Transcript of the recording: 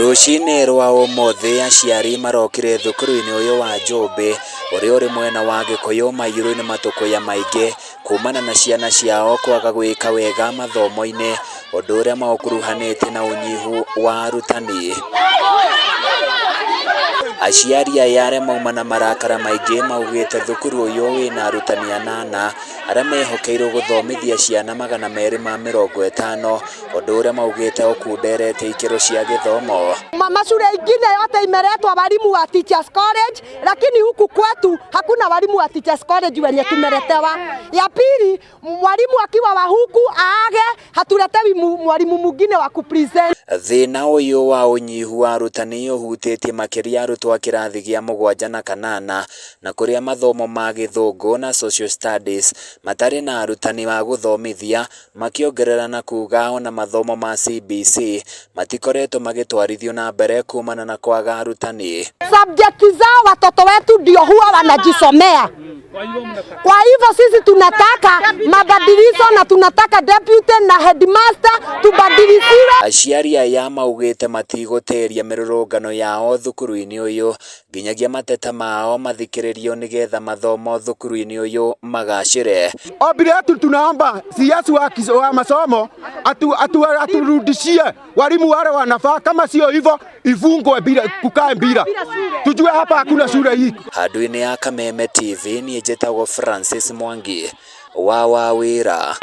Rũcinĩ rwa ũmũthĩ aciari marokire thukuru-inĩ ũyũ wa Njũmbĩ ũrĩa ũrĩ mwena wa Gĩkũyũ maiyũrwo nĩ matũkũya maingĩ kumana na ciana ciao kwaga gwĩka wega mathomo-inĩ, ũndũ ũrĩa maũkuruhanĩtie na ũnyihu wa arutani. Aciari aya arĩa mauma na marakara maingĩ maugĩte thukuru ũyũ wĩna arutani anana arĩa mehokeirwo gũthomithia ciana 250, ũndũ ũrĩa maugĩte ũkunderete ikĩro cia gĩthomo. Mashule ingine yote imeletwa walimu wa Teachers College, lakini huku kwetu hakuna walimu wa Teachers College wenye tumeletewa. Ya pili, mwalimu akiwa wa huku aage, hatuletewi mwalimu mwingine wa kupresent. Thĩna ũyũ wa ũnyihu wa arutani ũhutĩtie makĩria arutwo a kĩrathi gĩa mũgwanja na kanana na kũrĩa mathomo ma gĩthũngũ na social studies matarĩ na arutani a gũthomithia, makĩongerera na kuga ona mathomo ma CBC matikoretwo magĩtwarithio na mbere kumana na kwaga arutani. Subject zao watoto wetu ndio huwa wanajisomea. Kwa hivyo sisi tunataka mabadiliko na tunataka deputy na headmaster tubadilisiwe. Aciari aya maugĩte matigũtĩria mĩrũrũngano yao thukuru-inĩ ũyũ nginyagia mateta mao mathikĩrĩrio nĩgetha mathomo thukuru-inĩ ũyũ magacĩre. Ombi letu tunaomba CS wa masomo aturudishie walimu wale wanafaa, kama sio hivyo ifungwe bila kukae bila, tujue hapa hakuna shule hii. Handũ-inĩ ya Kameme TV niĩ njĩtagwo Francis Mwangi wa Wawĩra.